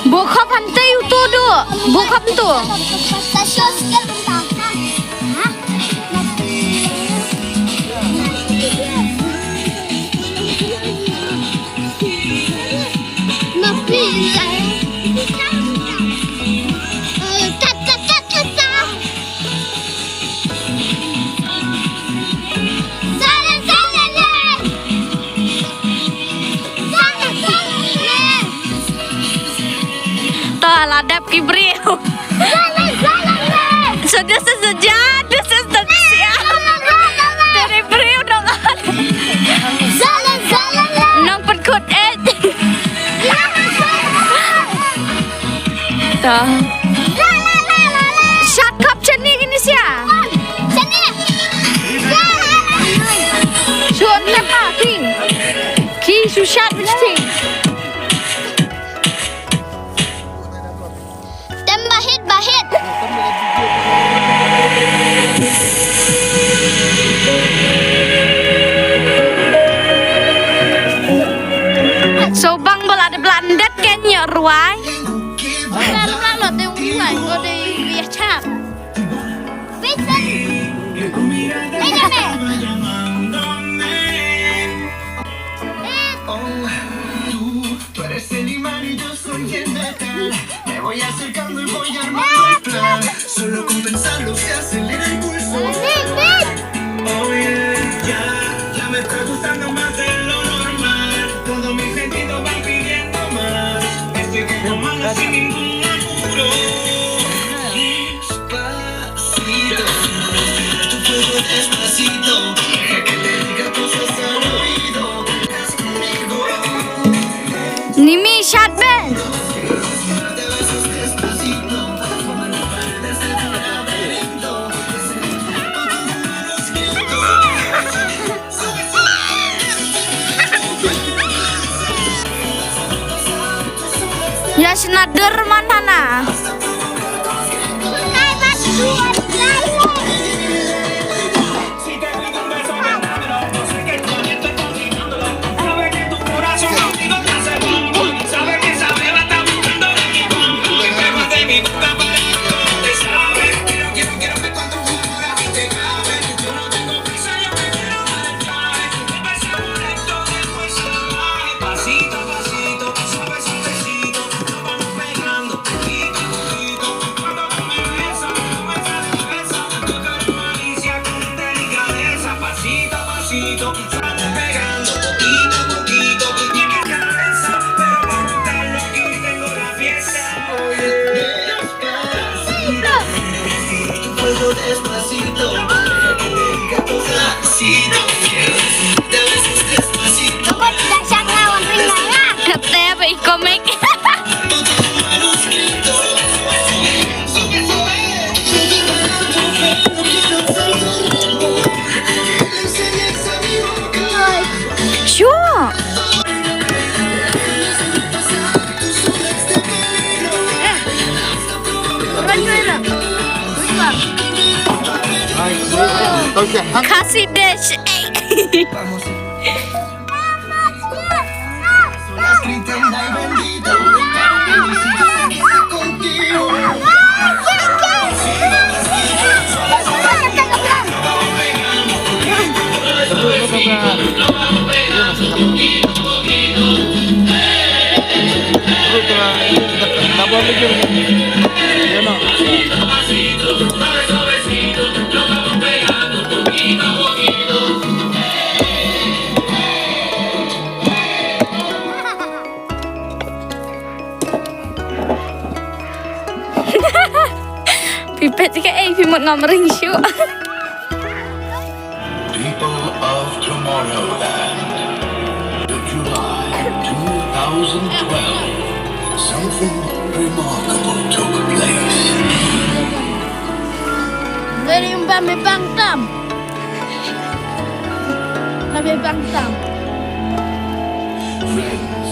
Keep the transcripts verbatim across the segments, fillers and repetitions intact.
Bok khop hangtei uto do. Bok khop uto. To la dep ki briew. So this is the jar, this is the jar. Te ki briew dong. Nang pynkut eh. To. Shut up, Jenny, gini sia. Shut up, King. Ki, su shut, which thing? Tem bahit, bahit. So bang bala de blandet ken yo ruai. Bla bla lo de ruai, ko de ya chap. Tú eres el imán y yo soy el metal. Me voy acercando y voy armando el plan. Solo con pensarlo se acelera el pulso. Oh, yeah, ya, ya me está gustando más de lo normal. Todos mis sentidos van pidiendo más. Estoy como malo sin ningún apuro. Despacito, tu fuego despacito. Deja que te diga cosas al oído. Nimi shot ben. Ya sna derman hana. Kata ba i komik. Sure. Khasi dish. Phi peit ka ei, phi mut ngam ring shuh. People of Tomorrowland, July two thousand twelve, something remarkable took place. Very bang, bang tam. Nabe bang tam. Friends,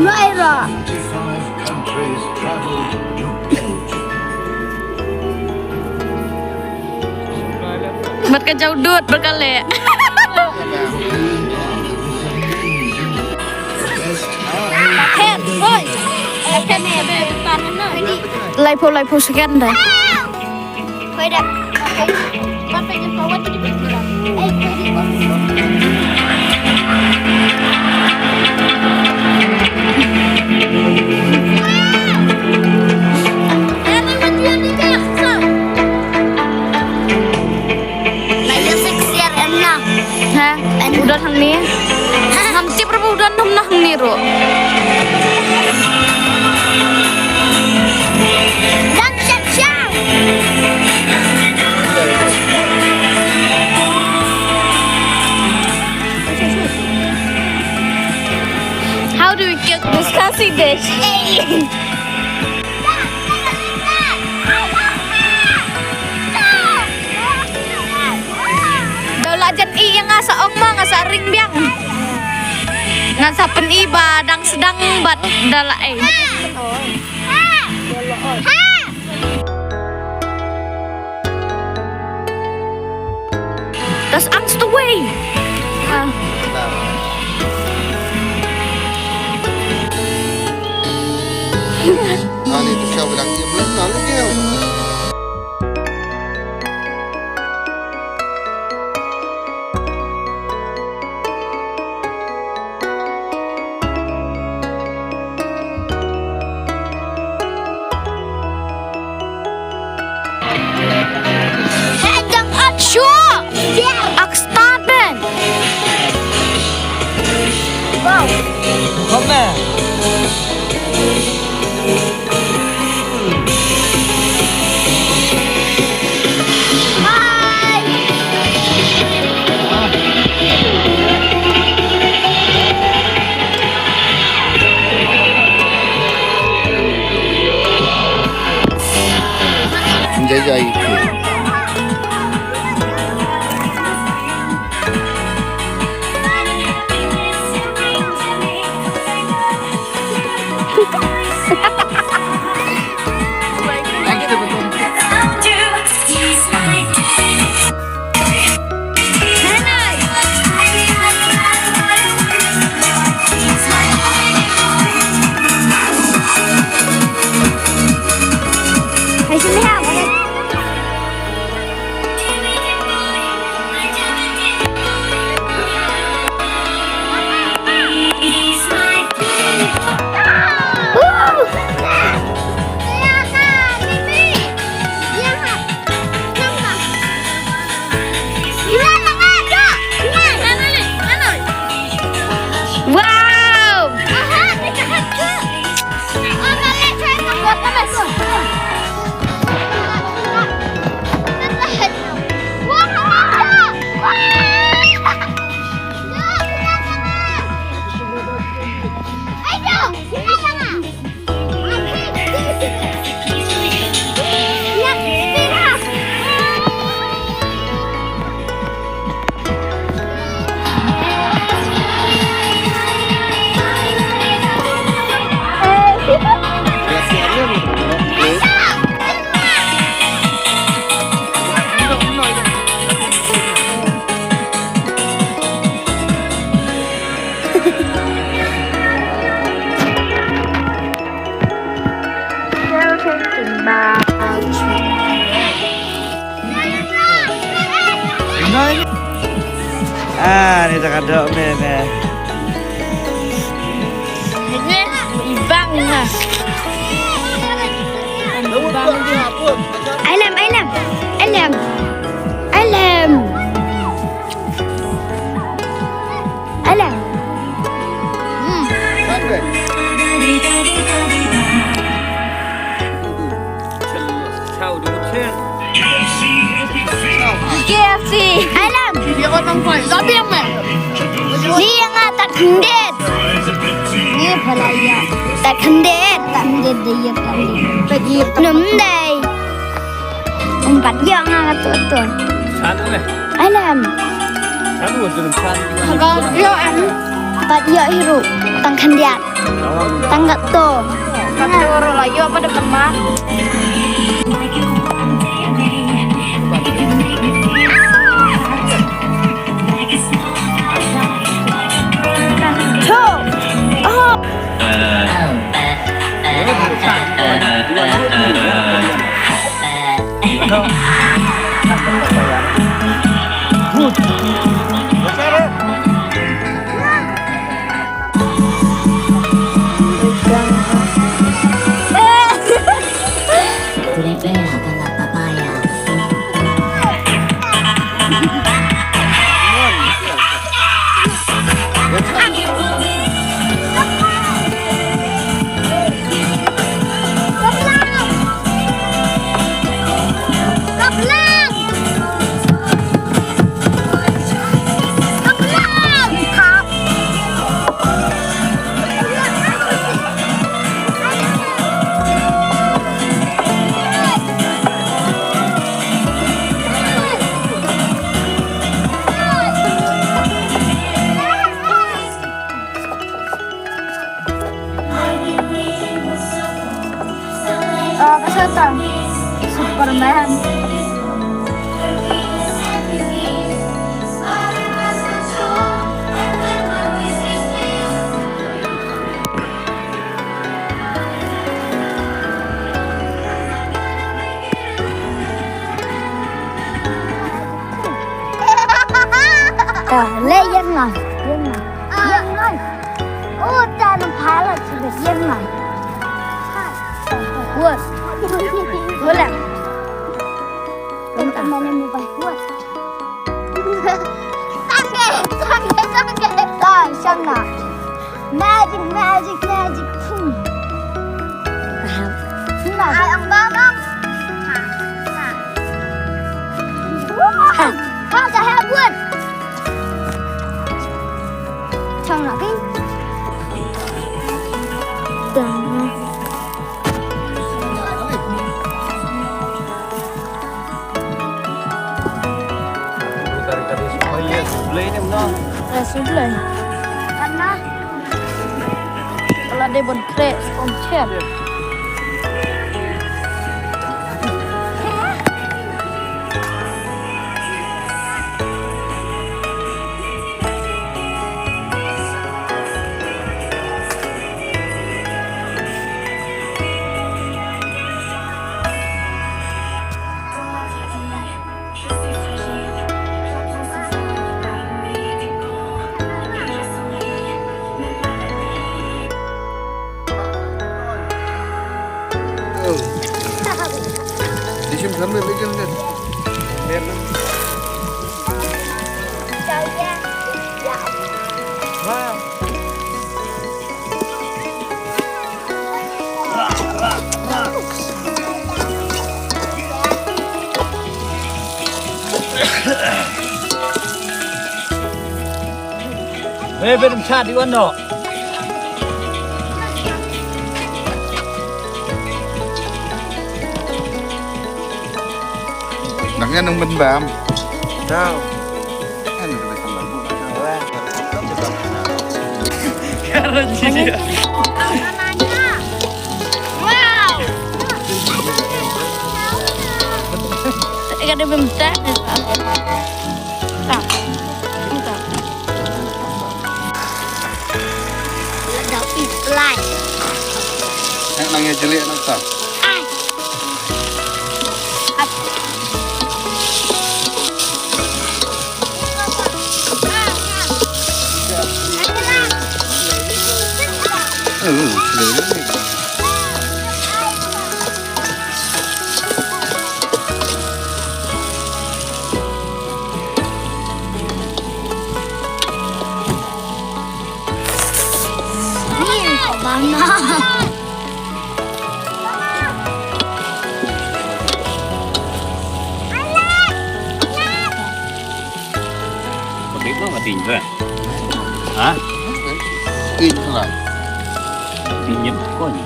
Naira. Twenty-five countries traveled to Belgium. Bad ka jaw dud bad ka leh. Phet, hoi. Phet, laiphew, laiphew second da. Hoi da. La ïa sik siar em na. Ha? U don hangne. Ngam tip ruh ba u don hangne ruh. Don sha sha. How do we cook this khasi dish? Da la jan i ïa nga sa ong ma nga sa ring biang. Nga sa pyn-i ba dang sdang bad da la ei. Das angst away. Ah. Ani tu siapa dah ia belum nak lagi. Hei, dang at shuwa. Ak start ben. Wow. Kom na. Jai jai. Wow! Ah, ni tak ada meh meh. Ini ibang lah. Ailem, Ailem, Ailem, Ailem. Ailem. Hmm. K F C. Ailem. Ni ïa nga tak khyndiat. Ni pala ïa. Tak khyndiat. Tak khyndiat da ïa tak khyndiat. Num dei. Um pat ïa nga ka tu tu. San ale. Ailem. San u tu san. Ka ïa em. Pat ïa hiru. Tang khyndiat. Tang ka tu. Ka tu ro la ïa pada pemar. Ah, ka Satan. Superman. Ka le yen ngai, yen ngai, yen ngai. Oh, ta nang phala sibes yen ngai. Wah, wala. Tang mana mobile. Wah. Sangke, sangke, sangke. Ta shang na. Magic, magic, magic. Hmm. Ai, ang bam, bam. Ha, ha. Wah, ha, ka ha buat. Chang na pi. Dah. Blei ne mno? Eh, su blei. Kana? Kala de bon kre sponsor. Hey, ben em chat di wan no. Nang yan nang ben bam. Tau. Kan udah betul lah. Karena dia. Wow. Ika de bem ta. Ta. Ta. Lada pi plai. Nang ya jeli nang ta. Ai. Pakai apa mati ni? Ha? Ini lah. Minyak kau ni.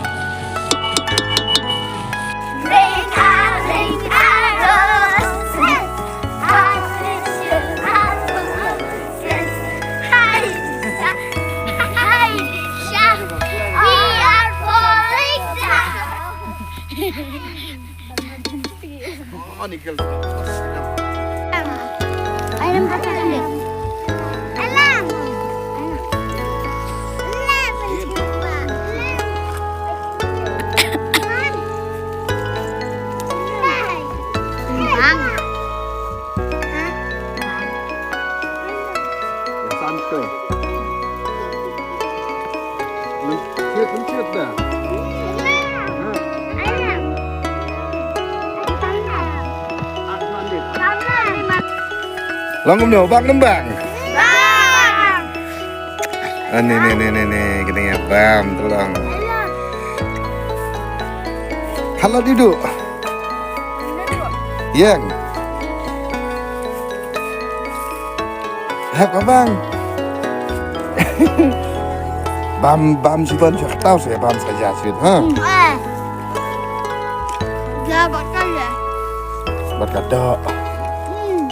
Bang kumno, bang ne em bang? Bang. Ah, ne, ne, ne, ne, ne, kane ïa bam, tolong. Halo didu. Yang. Hap ka bang. Bam, bam shu ban shu kataw shu bam sa ja shu, ha? Hmm, eh. Ja bakal ya. Bakal dok. Hmm.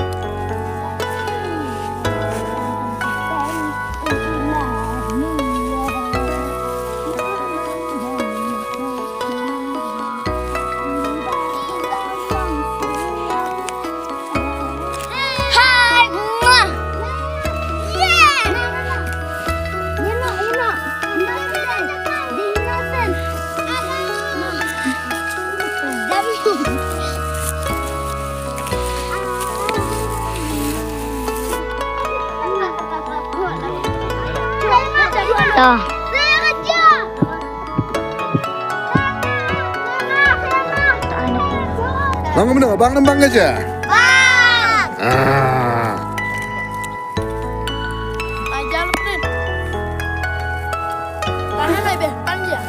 Hai. Mwah. Yeah. Dah. Bang kumno, bang ne em bang ka ja? Bang. Ah. Ajar lu, Prin. Tangan ai be, tangan dia.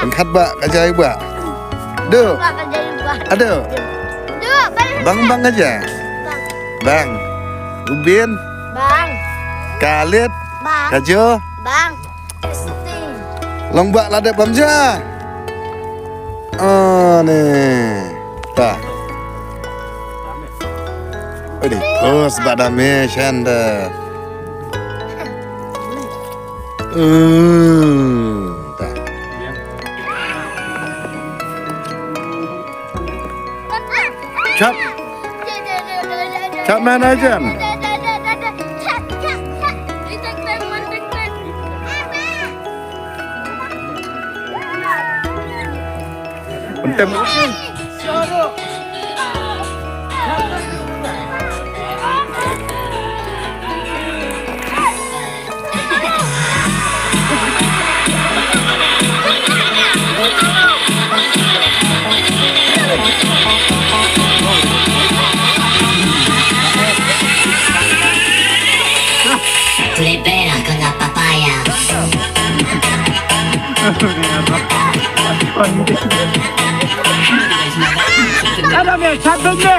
Pangkat ba ka ja ba. Duh. Ba ka ja ba. Aduh. Duh, bang. Bang bang ka ja. Bang. Bang. Ubin. Bang. Khalid. Bang. Kajo. Bang. Long ba la dep bam ja. Ah, ne. Ta. Odi, os ba da me shanda. Hmm, ta. Chap. Chap man ajan. Untem. Tulepera con la papaya. Ada me, satu me.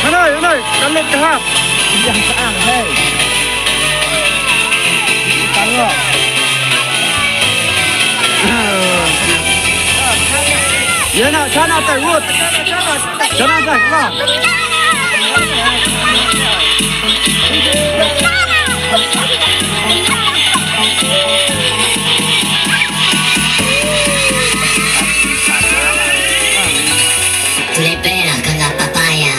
Hanoi, hanoi, kalit kahap. Yang saang, hei. Tangok. Ïa na, shana tai, wut. Shana tai, shana. Tulepera con la papaya.